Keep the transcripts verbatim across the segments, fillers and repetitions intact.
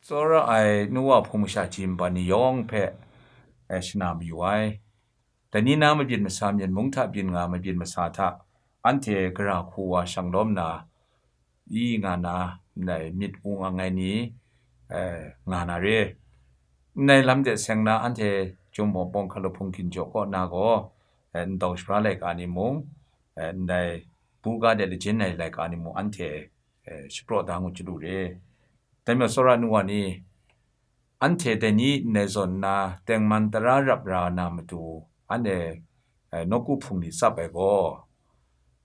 Tsawra ai nu wa hpung masha ji npan ni yawng hpe, eh, shana mayu ai. Dai ni na mabyin masa, myen mung hta byin nga mabyin masa hta, anhte gara hku wa shang lawm na, i nga na, ndai myit wung ang ai ni, eh, nga na re. Ndai lam de seng na anhte Chyum Bawng Pawng Hkalu Hpung Ginjaw kaw na gaw, eh, ntau shapra laika ni mung, eh, ndai buga de lajin ai laika ni mung anhte, eh, shapraw da ngut chyalu re. Dai majaw tsawra nu wa ni, anhte dai ni ndai zawn nna tengman tara rap ra na matu, anhte, eh, nawku hpung ni tsap ai gaw,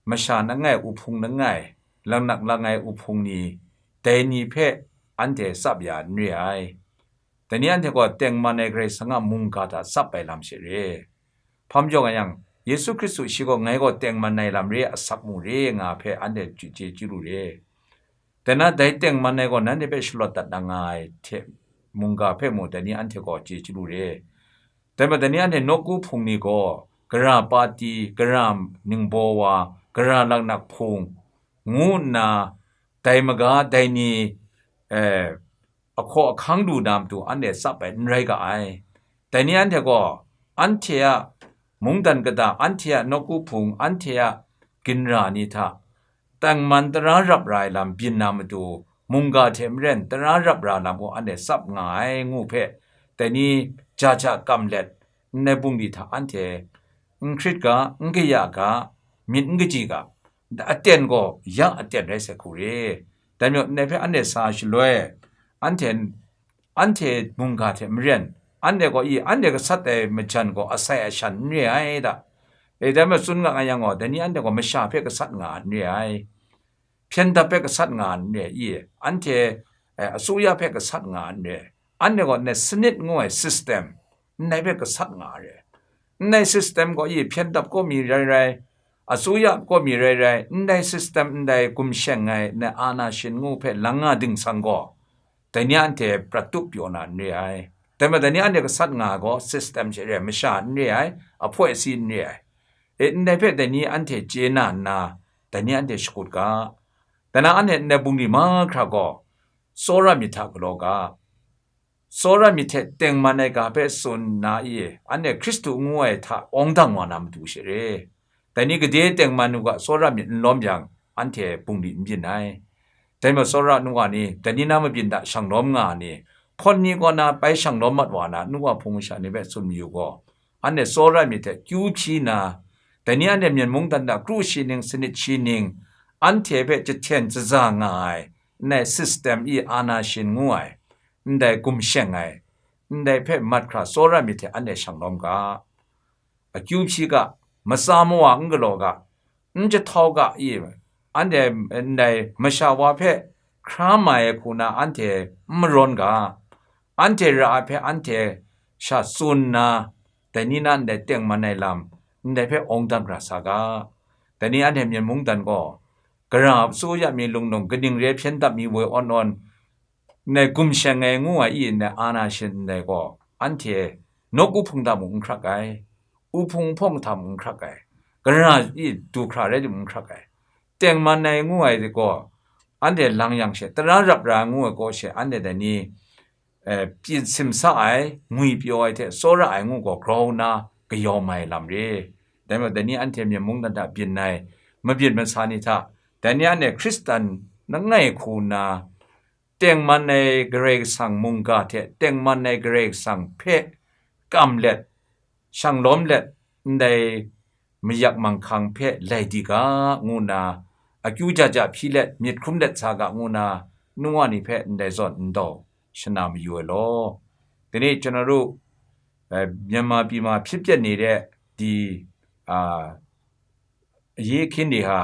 masha langai, uhpung langai, langnak langai uhpung ni, dai ni hpe anhte tsap ya n re ai. Dai ni anhte gaw tengman ai Karai Kasang a mungga hta tsap ai lam she re. Hpa majaw nga yang, Yesu Hkristu shi gaw, "Ngai gaw tengman ai lam re, asak mu re," nga hpe anhte chye chye chyalu re. Dai na, dai tengman ai gaw nanhte hpe shalawt dat na nga ai hte mungga hpe mung, dai ni anhte gaw chye chyalu re. Dai majaw, dai ni anhte nawku hpung ni gaw, gara pati, gara ningbaw wa, gara laknak hpung, ngu nna, dai maga, dai ni, eh, ahkaw ahkang lu na matu anhte tsap ai n rai ga ai. Dai ni anhte gaw, anhte a mungdan kata, anhte a nawku hpung, anhte a ginra ni hta, tengman tara rap ra ai lam byin na matu, mungga hte maren tara rap ra lam gaw anhte tsap nga ai ngu hpe, dai ni ja ja kam let, ndai bungli hta anhte n hkrit ga, n kaya ga, myit n kaji ga, aten gaw ya aten rai sai hku re. Dai majaw, ndai hpe anhte sa shaloi, anhte, anhte mungga hte maren, anhte gaw i, anhte gasat ai majan gaw asai ashan n re ai da. E, dai majaw tsun nga nga yang gaw, dai ni anhte gaw masha hpe gasat nga n re ai. Hpyen dap hpe gasat nga n re i, anhte, eh, asuya hpe gasat nga n re. Anhte gaw ndai sanit ngu ai system, ndai hpe gasat nga re. Ndai system gaw i hpyen dap kaw mi rai rai, asuya kaw mi rai rai, ndai system, ndai gumsheng ai, ndai ana shin ngu hpe lang nga dingsang gaw, dai ni anhte prat tup pyaw na n re ai. Dai majaw, dai ni anhte gasat nga ai gaw system she re ai, masha n re ai, ahpoi asi n re ai. E, ndai hpe dai ni anhte chye na nna, dai ni anhte shakut ga. Dai na anhte ndai bungli mahkra gaw, tsawra myit hta galaw ga. Tsawra myit hte tengman ai ga hpe tsun nna i, anhte Hkristu ngu ai hta awng dang wa na matu she re. Dai ni gade tengman u ga, tsawra myit n lawm yang, anhte bungli n byin ai. Dai majaw tsawra nu wa ni, dai ni na mabyin hta shang lawm nga ai ni, hpawn ni kaw na bai shang lawm mat wa na, nu wa hpung masha ni hpe tsun mayu gaw, anhte tsawra myit hte kyu hpyi na, dai ni anhte myen mungdan hta kru shi ning, sanit shi ning, anhte hpe jahten jaza nga ai, ndai system i ana shin ngu ai, ndai gumsheng ai, ndai hpe mat hkra tsawra myit hte anhte shang lawm ga. Akyu hpyi ga, matsa mawa n galaw ga, n jahtau ga i, anhte ndai masha wa hpe hkra mai ai hku na anhte n marawn ga, anhte ra ai hpe anhte sha tsun nna, dai ni na ndai tengman ai lam, ndai hpe awng dang ra sa ga. Dai ni anhte myen mungdan gaw, gara asuya mi lungnung, kaning re hpyen dap mi woi awn awn, ndai gumsheng ai ngu ai i ndai ana shin ndai gaw, anhte nawku hpung hta mung n hkrak ai, uhpung hpawng hta mung n hkrak ai, gara i du hkra rai timung n hkrak ai, tengman ai ngu ai gaw, anhte lang yang she, tara rap ra ngu ai gaw she, anhte dai ni, eh, pyi simsa ai, ngwi pyaw ai hte tsawra ai ngu gaw grau nna kayawm ai lam re. Dai majaw, dai ni anhte myen mungdan hta byin ai, mabyin masa ni hta, dai ni anhte Hkristan langai hku nna, tengman ai Karai Kasang mungga hte tengman ai Karai Kasang hpe kam let, shang lawm let, ndai mayak manghkang hpe lai di ga, ngu nna, akyu ja ja hpyi let, myit hkrum let sa ga, ngu nna, nu wa ni hpe ndai zawn ndau shana mayu ai law. Dai ni ကျွန်တော်တို့, eh, မြန်မာပြည်မှာ ဖြစ်ပျက်နေတဲ့ ဒီ, အာ, အရေးအခင်းတွေဟာ,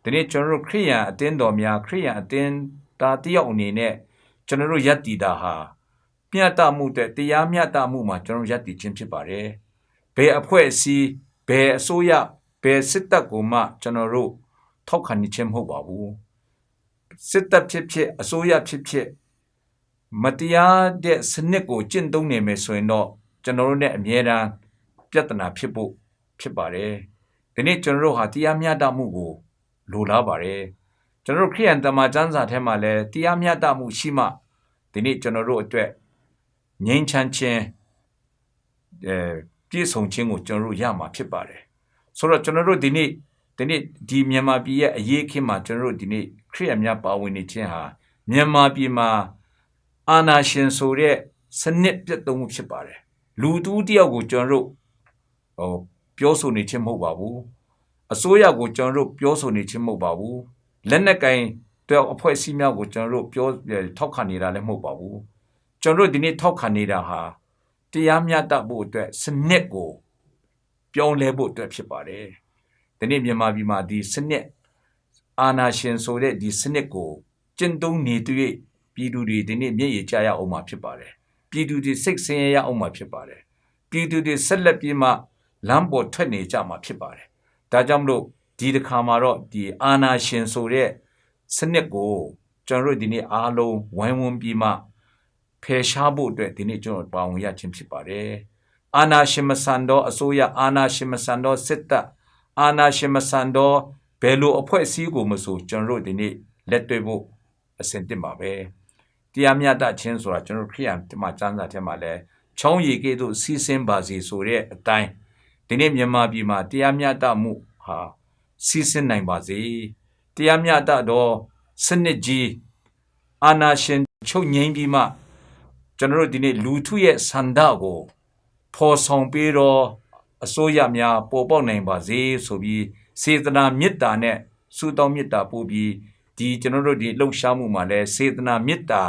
ဒီနေ့ကျွန်တော်တို့ခရစ်ယာန်အသင်းတော်များ, ခရစ်ယာန်အသင်းသားတစ်ယောက်အနေနဲ့ ကျွန်တော်တို့ရပ်တည်တာဟာ, မျှတမှုအတွက် တရားမျှတမှုမှာ ကျွန်တော်တို့ရပ်တည်ခြင်းဖြစ်ပါတယ်။ ဘယ်အဖွဲ့အစည်း, ဘယ်အစိုးရ, ဘယ်စစ်တပ်ကိုမှ ကျွန်တော်တို့ထောက်ခံခြင်းမဟုတ်ပါဘူး။ စစ်တပ်ဖြစ်ဖြစ်, အစိုးရဖြစ်ဖြစ်, မတရားတဲ့စနစ်ကိုကျင့်သုံးနေမယ်ဆိုရင်တော့, ကျွန်တော်တို့နဲ့အမြဲတမ်းပြဿနာဖြစ်ဖို့ဖြစ်ပါတယ်။ ဒီနေ့ကျွန်တော်တို့ဟာတရားမျှတမှုကိုလိုလားပါတယ်။ ကျွန်တော်တို့ခရစ်ယာန်သမ္မာကျမ်းစာထဲမှာလည်းတရားမျှတမှုရှိမှ ဒီနေ့ကျွန်တော်တို့အတွက်ငြိမ်းချမ်းခြင်းအဲပြည့်စုံခြင်းကိုကျွန်တော်တို့ရမှာဖြစ်ပါတယ်ဆိုတော့ကျွန်တော်တို့ဒီနေ့ဒီနေ့ဒီမြန်မာပြည်ရဲ့အရေးအခင်းမှာကျွန်တော်တို့ဒီနေ့ခရစ်ယာန်များပါဝင်နေခြင်းဟာမြန်မာပြည်မှာအာဏာရှင်ဆိုတဲ့စနစ်ပျက်သုဉ်းမှုဖြစ်ပါတယ်လူတဦးတစ်ယောက်ကိုကျွန်တော်တို့ဟိုပြောဆိုနေခြင်းမဟုတ်ပါဘူးအစိုးရကိုကျွန်တော်တို့ပြောဆိုနေခြင်းမဟုတ်ပါဘူးလက်နက်ကင်တွဲအဖွဲ့အစည်းများကိုကျွန်တော်တို့ပြောထောက်ခံနေတာလည်းမဟုတ်ပါဘူးကျွန်တော်တို့ဒီနေ့ထောက်ခံနေတာဟာတရားမျှတဖို့အတွက်စနစ်ကိုပြောင်းလဲဖို့အတွက်ဖြစ်ပါတယ်ဒီနေ့မြန်မာပြည်မှာဒီစနစ်အာဏာရှင်ဆိုတဲ့ဒီစနစ်ကိုကျင့်သုံးနေသရွေ့ပြည်သူတွေဒီနေ့မျက်ရည်ကျရအောင်မှာဖြစ်ပါတယ်ပြည်သူတွေစိတ်ဆင်းရဲရအောင်မှာဖြစ်ပါတယ်ပြည်သူတွေဆက်လက်ပြီးမှလမ်းပေါ်ထွက်နေကြမှာဖြစ်ပါတယ်ဒါကြောင့်မလို့ဒီတစ်ခါမှာတော့ဒီအာဏာရှင်ဆိုတဲ့စနစ်ကိုကျွန်တော်တို့ဒီနေ့အားလုံးဝိုင်းဝန်းပြီးမှဖယ်ရှားဖို့အတွက်ဒီနေ့ကျွန်တော်ပါဝင်ရခြင်းဖြစ်ပါတယ်အာဏာရှင်မဆန်သောအစိုးရအာဏာရှင်မဆန်သောစစ်တပ်အာဏာရှင်မဆန်သောဘယ်လိုအဖွဲ့အစည်းကိုမဆိုကျွန်တော်တို့ဒီနေ့လက်တွဲဖို့အဆင်သင့်ပါပဲတရားမျှတခြင်းဆိုတာကျွန်တော်တို့ခရိယန်တမန်ကျမ်းစာထဲမှာလည်းချောင်းရေကဲ့သို့စီးဆင်းပါစေဆိုတဲ့အတိုင်းဒီနေ့မြန်မာပြည်မှာတရားမျှတမှုဟာစီးဆင်းနိုင်ပါစေတရားမျှတသောစနစ်ကြီးအာဏာရှင်ချုပ်ငြိမ်းပြီးမှကျွန်တော်တို့ဒီနေ့လူထုရဲ့ဆန္ဒကိုဖော်ဆောင်ပေးသောအစိုးရများပေါ်ပေါက်နိုင်ပါစေဆိုပြီးစေတနာမေတ္တာနဲ့ဆုတောင်းမေတ္တာပို့ပြီးဒီကျွန်တော်တို့ဒီလှုပ်ရှားမှုမှာလည်းစေတနာမေတ္တာ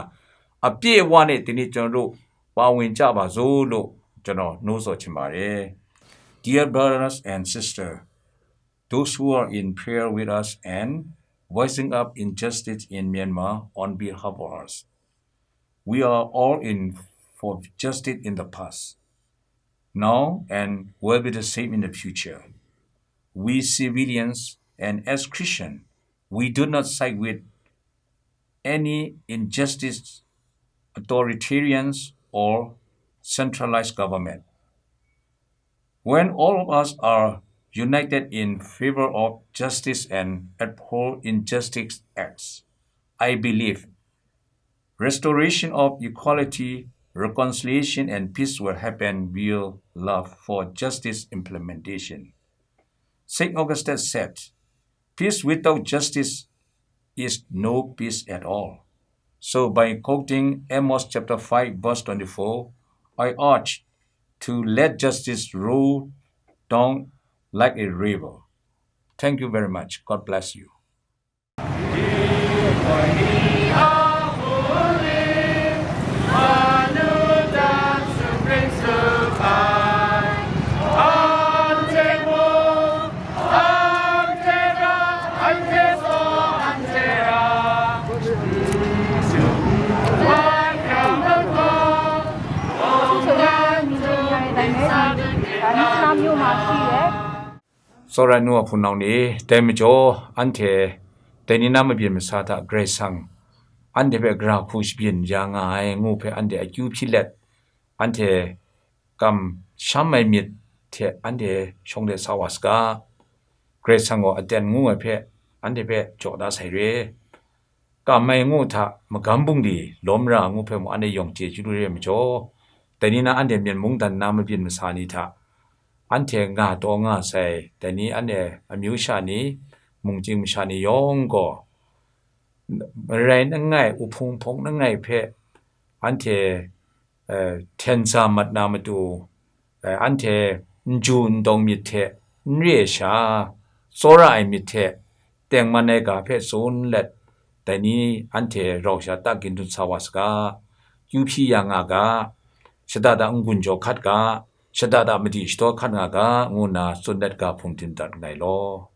အပြည့်အဝနဲ့ဒီနေ့ကျွန်တော်တို့ပါဝင်ကြပါစို့လို့ကျွန်တော်နှိုးဆော်ချင်ပါတယ်။ Dear brothers and sisters, those who are in prayer with us and voicing up injustice in Myanmar on behalf of us, we are all in for justice in the past, now, and will be the same in the future. We civilians and as Christians, we do not side with any injustice, authoritarians, or centralized government. When all of us are united in favor of justice and uphold injustice acts, I believe restoration of equality, reconciliation, and peace will happen real love for justice implementation. Saint Augustine said, peace without justice is no peace at all. So by quoting Amos chapter five verse twenty-four, I urge to let justice roll down like a river. Thank you very much. God bless you. Tsawra nu a hpunau ni, dai majaw, anhte dai ni na mabyin masa hta Karai Kasang, anhte hpe gara hku shabyin ya nga ai ngu hpe anhte akyu hpyi let, anhte kamsham ai myit hte anhte shawng de sa wa saga. Karai Kasang gaw aten ngu ai hpe anhte hpe jaw da sai re. Kam ai ngu hta magam bungli lawm ra ngu hpe mung anhte yawng chye chyalu re ai majaw, dai ni na anhte Myen mungdan na mabyin masa ni hta, anhte nga taw nga sai, dai ni anhte amyu sha ni, mungchying masha ni yawng gaw, marai langai, uhpung hpawng langai hpe anhte, eh, hten sa mat na matu, eh, anhte n ju n dawng myit hte, n re ai sha, tsawra ai myit hte, tengman ai ga hpe tsun let, dai ni anhte rau sha ta ginjun sa wa saga, kyu hpyi ya nga ga, shada da n-gun jaw hkat ga, shada da madi shadaw hkat nga ga, ngu nna tsun let ga hpung din dat nngai law.